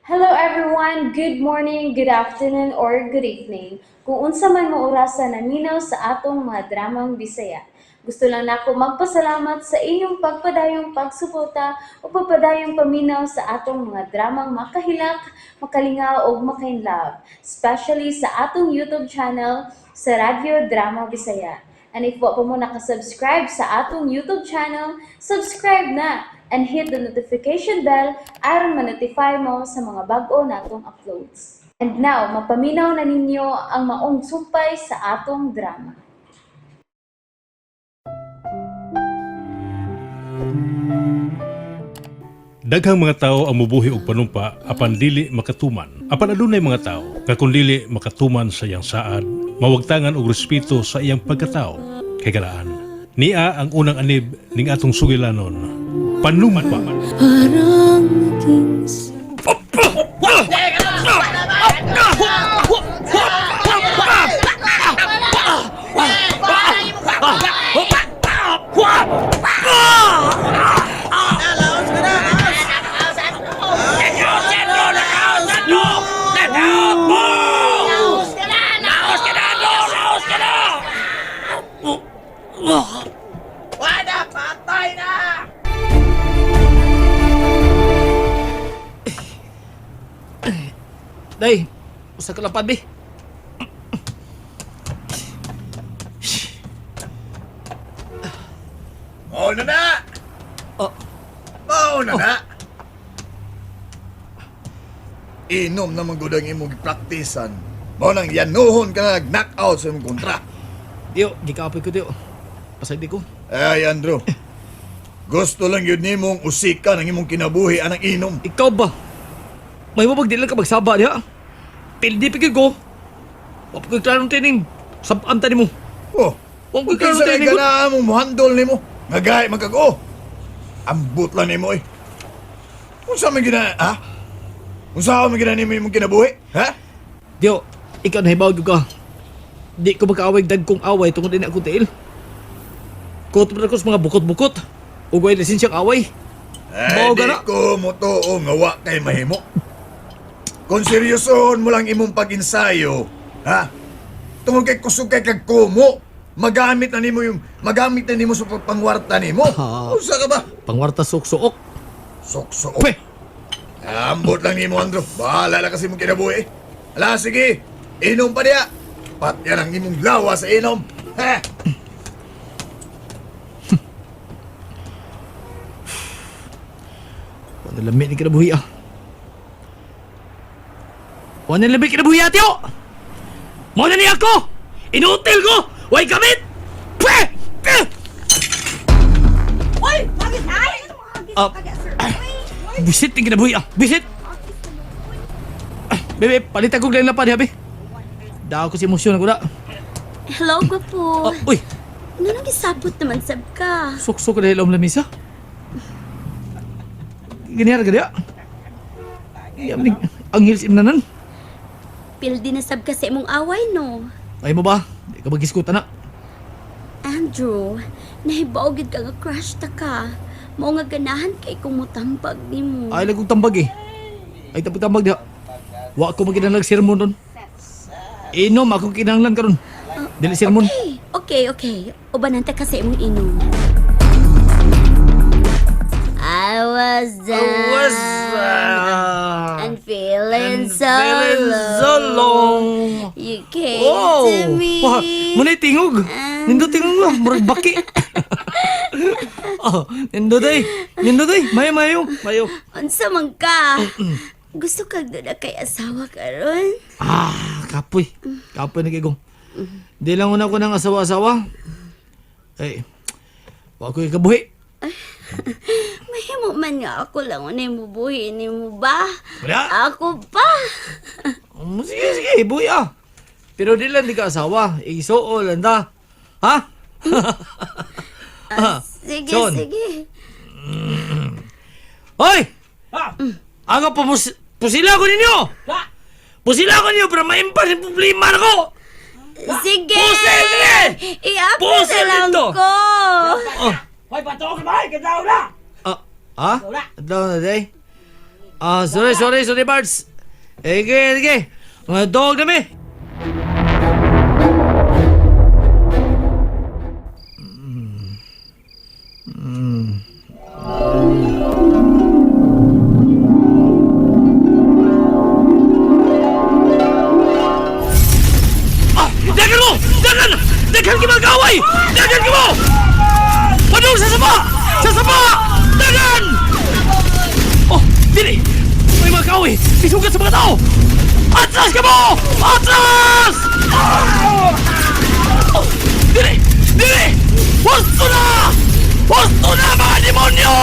Hello everyone! Good morning, good afternoon, or good evening. Kung unsa man mo orasa naminaw sa atong mga dramang Bisaya. Gusto lang nako magpasalamat sa inyong pagpadayong pagsuporta o pagpadayong paminaw sa atong mga dramang makahilak, makalingaw ug makainlove, especially sa atong YouTube channel sa Radyo Drama Bisaya. And if wa pa mo nakasubscribe sa atong YouTube channel, subscribe na and hit the notification bell aron ma-notify mo sa mga bag-o natong uploads. And now, mapaminaw na ninyo ang maong sumpay sa atong drama. Daghang mga tao ang mubuhi og panumpa apan dili makatuman. Apan adunay mga tao nga kun dili makatuman sa iyang saad, mawagtangan og respeto sa iyang pagkatao. Kay galaan, nia ang unang anib ning atong sugilanon. Panumpa. Parang naging Day, usa ka lapad bi. Mao na na! Oh. Mao na na! Inom naman gud ang imong gipraktisan. Mao nang yanuhon ka na nag-knockout sa imong kontra. Diyo, gikapoy ko diyo. Pasaydi ko. Ay, Andrew. Gusto lang yun nimong usikan ang imong kinabuhi anang inom. Ikaw ba? May mabag di lang ka magsaba diha. Pildi pikir ko. Wa pa ko'y klarong tining. Sabaan ta nimo. Oh, Wa ko'y kung klarong kinsa tining. kay ganaan mong muhandol nimo, ngagay man kag oh. Ambot lang nimo eh. Unsa man gina, ha? Unsa man gina nimo imong kinabuhi, ha? Diyo, ikaw nahibaw gyud ka. Di ko makaaway dagkong away tungod din akong tiil. Kutob na ko sa mga bukot-bukot. Ug way lisensyang away. Ay, Mao di gana. ko motuo nga wa kay mahimo. Kung seryosohon mo lang imong pag-ensayo, ha? Tungod kay kusog kay kag kumo, magamit na nimo sa pangwarta nimo. Ha. Unsa ka ba? Pangwarta suok-suok. Suksuok. Pwe! Ambot lang nimo, Andrew. Bahala na kasi mong kinabuhi. Ala, sige. Inom pa niya. Patyan ang imong lawa sa inom. Ha? Wala lami ni kinabuhi ah. Wala lami kinabuhi ah, tiyo! Mao na niya ako! Inutil ko! Way gamit! Pwe! Pwe! Uy! Bakit? Ay! Ah, Bisit ni kinabuhi ah! Bisit! Ah, bebe, palit ako lang lapad, habi. Dao ko sa emosyon ako da. Hello, gwapo. Oh, uy, Ano nang gisabot naman sab ka? suksok ka dahil om lamisa. Ganyan ka diya. Yam ni anghel sa imnanan. Pildi na sab ka sa imong away, no? Ay mo ba? Di ka magiskuta na. Andrew, nahibaw gid ka nga crush ta ka. Mao nga ganahan kay kong mutambag nimo. Ay lang kong tambag eh. Ay tambag-tambag diha. Wa ko maginahanglan sermon ron. Inom ako kinahanglan karon. Dili sermon. Okay, okay, okay. Ubanan ta ka sa imong inom. I was down and feeling so feeling low. so long. You came Oh! to me. Wah, muna'y tingog. Nindot tingog lang. Murag baki. Oh, nindot ay. Nindot ay. Mayo, mayo. Mayo. Unsa man ka? Gusto kag doon kay asawa karon? Ah, kapoy. Kapoy na kay Di lang una ko ng asawa-asawa. Ay, wa ko'y kabuhi. Mahimo man nga ako lang unay mubuhi nimo ba? Wala. Ako pa. Sige, sige, buhi ah. Pero di lang di ka asawa. Isuo lang ta. Ha? Ah, sige, Son. sige. Hoy! Aga pa pusila ko ninyo! Pusila ko ninyo para maimpas yung problema na ko! Sige. Pusil dire! I-upload na Pusil lang dito! ko. Oh. Hoy, bato ka ba? Kadlaw na! Ah, ha? Adlaw na day. Ah, sorry, sorry, sorry, Bards. Ege, ege. Mga dog na mi. Ah, dagan mo! Dagan! Dagan ka mag-away! Dagan ka mo! Padung sa saba! Sa saba! Dagan! Oh, dili! May mga kaaway! Isugat sa mga tao! Atras ka mo! Atras! Oh, dili! Dili! Husto na! Husto na mga demonyo!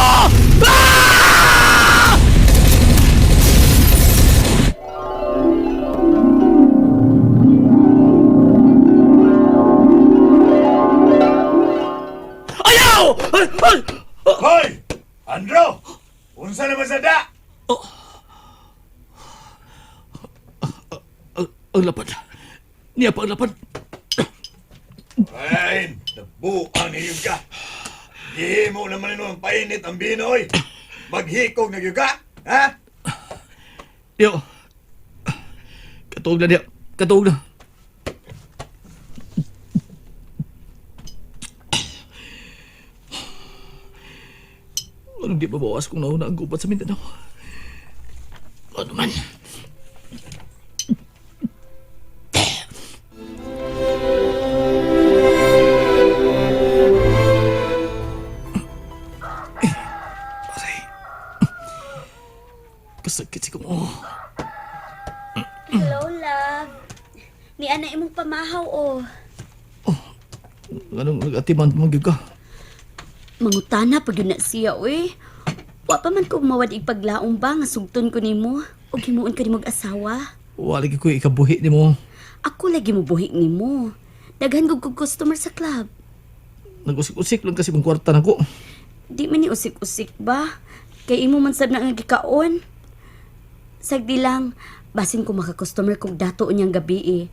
Ah! Ayaw! Ay, ay! Hoy! Andrew! Unsa naman sa da? Ang lapad. Niya pa ang lapad. Ay, nabuang niyog ka. Gihimo naman nino ang painit ang binoy. Maghikog na gyud ka, ha? Yo. Katuog na niya. Katuog na. Anong di mabawas kung nauna ang gubat sa Mindanao? Ano man? Aray. Kasakit si kong oh. Hello, love. Ni ana imong pamahaw oh. Anong nag-atiman mo gyud ka? Mangutana pag yun na siya, uy. Wa pa man ko mawad igpaglaong ba nga sugton ko nimo ug himuon ka nimog asawa. Wala gyud ko ikabuhi nimo. Ako lagi mo buhi nimo. Daghan gud kog customer sa club. Nag-usik-usik lang kasi kung kwarta nako. Di man ni usik-usik ba? Kay imo man sab na nga gikaon. Sagdi lang, basin ko maka-customer kog dato unyang gabi eh.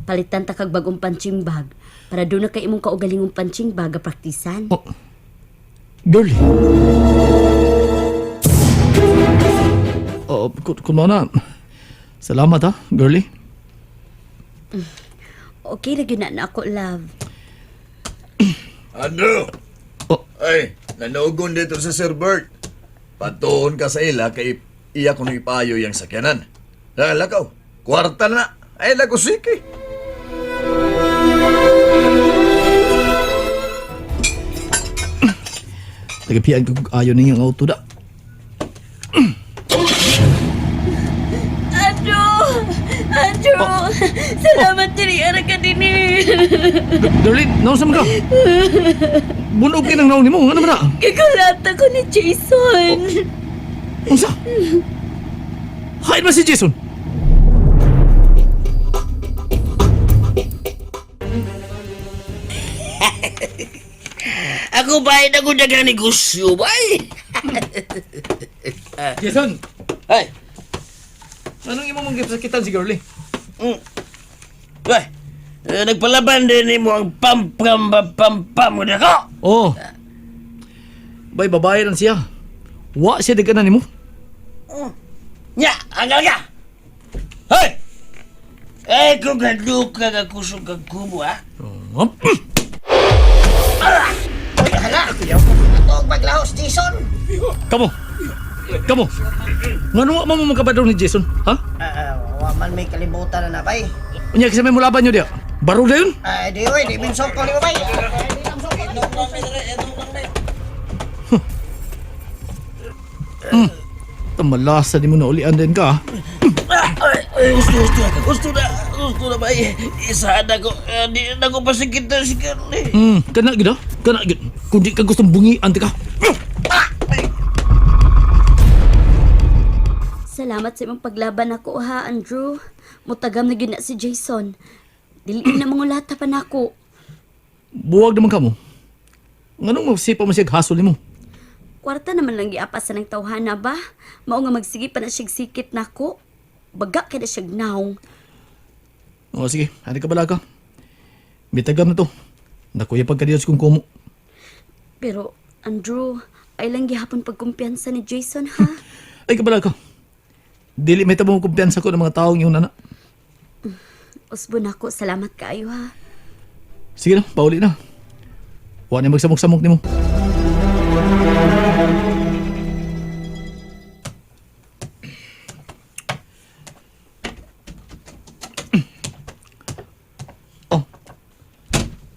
Palitan ta kag bagong punching bag para doon na kay imong kaugalingong punching bag ga praktisan. Oh. Girl. Oh, kun mao na. Salamat ha, girlie. Okay ra gyud na ako, love. Andrew! Oh. Ay, nanogon dito sa Sir Bert. Patuon ka sa ila kay iya kuno ipayo yang sakyanan. Lalakaw, kwarta na. Ay, lago sige. Tagapian ko kung ayo niyang auto da. Andrew! Andrew! Salamat diri ara ka dinhi. Girlie, naon sa mga? Bunog kay nang naon nimo, ano man na? Gikulata ko ni Jason. Unsa? Hain ba si Jason? Ako ba ay nagudagang negosyo ba eh? Jason, Ay, anong imo mong gipasakitan si girlie? ay, eh, nagpalaban din mo ang pam pam pam pam mo na ko. Oh. Bay babae lang siya. Wa siya daganan nimo. Nya, anggal ka. Hoy! Eh, kung gado ka nga kusog kag kubo, ha? Oh. Ito paglahos, Jason. Kamo. Kamo. Ngano wa man mo makabadong ni Jason, ha? Ah, wa man may kalibutan na na, bay. Unya kasi may mulaban nyo diya. Baro na yun? Ay, di oy, di binsok ko ni mo, bay. Tamalasa di mo na ulian din ka. ah. Ah, Ay, ay, gusto, gusto, gusto na, gusto na ba? eh. Isahan ako, eh, di na ko pasikit na si Carly. Kana gid ah. Kana gid. Kung di ka gustong bungian ti ka. Salamat sa imong paglaban nako ha, Andrew. Mutagam na gyud na si Jason. Dili na mangulata pa nako. Buwag naman kamo. Nganong magsipa man siya hasol nimo? Kwarta naman lang giapas sa ng tawhana ba? Mao nga magsige pa na siyag sikit nako. Baga kay na siyag naong. O sige, ani ka bala ka. Bitagam na to. Nakuya pagkadiyos kung kumo. Pero Andrew, ay lang gihapon pagkumpiyansa ni Jason ha. Ay kabala ka. Dili may tabong kumpiyansa ko ng mga taong yun, ana. Usbon ako, salamat kaayo ha. Sige na, pauli na. Wa na magsamok-samok nimo. Oh,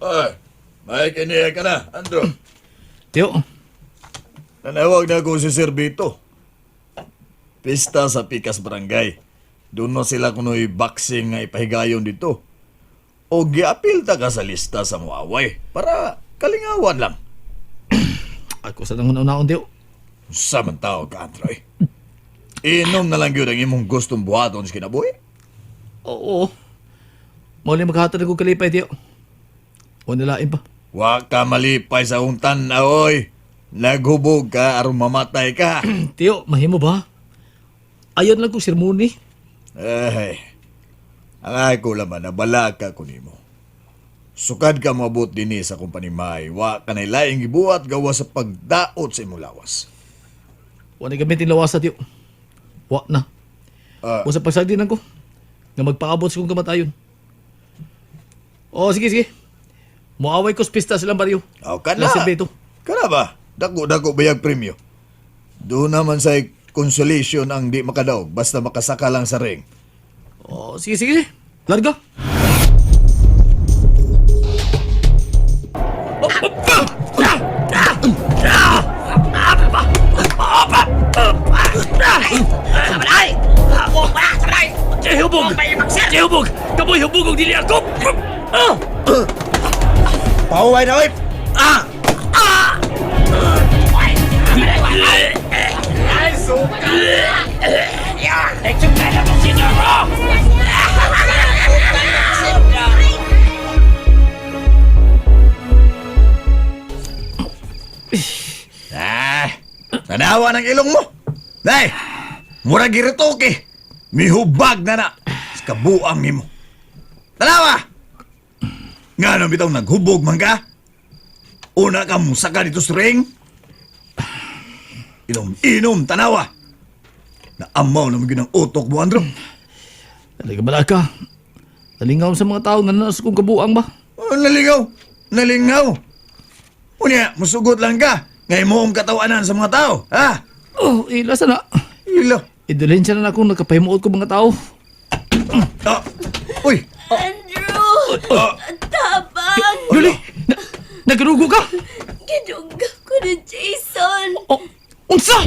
Ay, may kiniya ka na, Andrew. Tiyo. Nanawag na ako si Sir Vito. Pista sa Pikas Barangay. Doon na sila kuno'y boxing nga ipahigayon dito. O giapil ta ka sa lista sa muaway para kalingawan lang. Ako sa nang unaon, Tiyo. Sa man tao ka, Androy. Inom na lang yun ang imong gustong buhaton sa kinabuhi. Oo. Mao ni maghatag ko kalipay, Tiyo. O nilain pa. Wa ka malipay sa untan na, oy. Naghubog ka aron mamatay ka. Tiyo, mahimo ba? Ayon lang ko sermoni. Ay, ang ako laman, nabalaka ko nimo. Sukad ka moabot dinhi sa akong panimay, wa ka na'y laing gibuhat gawa sa pagdaot sa imong lawas. Wa na gamitin lawasa, Tiyo. Wa na. Ah. Wa sa pagsagdi ko. Nga magpaabot sa kong kamatayon. Oo, sige, sige. Muaway ko sa pista silang baryo. Aw, kana. Sila si Beto. Kana ba? Dako-dako bayag premyo. Doon naman sa consolation ang di makadaog basta makasaka lang sa ring. Oo, sige, sige. Larga. Sabay! Sabay! Jehubog! Jehubog! Kamoy hubog og dili ako! Ah! Pauway na, oy! Ah, tanawa ng ilong mo. Day, mura giritoke. Mihubag na na sa kabuang nimo. Tanawa! Nga nang bitaw naghubog man ka? Una ka musaka dito sa ring? Inom, inom, tanawa! Naamaw na mo ang utok mo, Andrew. Dali ka bala ka. Nalingaw sa mga tao na nanas kong kabuang ba? Oh, nalingaw! Nalingaw! Unya, musugot lang ka. Ngay mo ang katawanan sa mga tao, ha? Oh, ila sana. Ilo. Idulensya na na akong nagkapahimuot ko mga tao. Ah, uy! Andrew! Ah, Tabang! Luli! Na nagrugo ka! Gidungga ko ni Jason! Oh, unsa!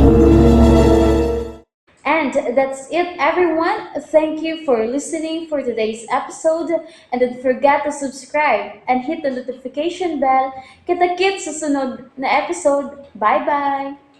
And that's it, everyone. Thank you for listening for today's episode. And don't forget to subscribe and hit the notification bell. Kita-kits sa sunod na episode. Bye-bye!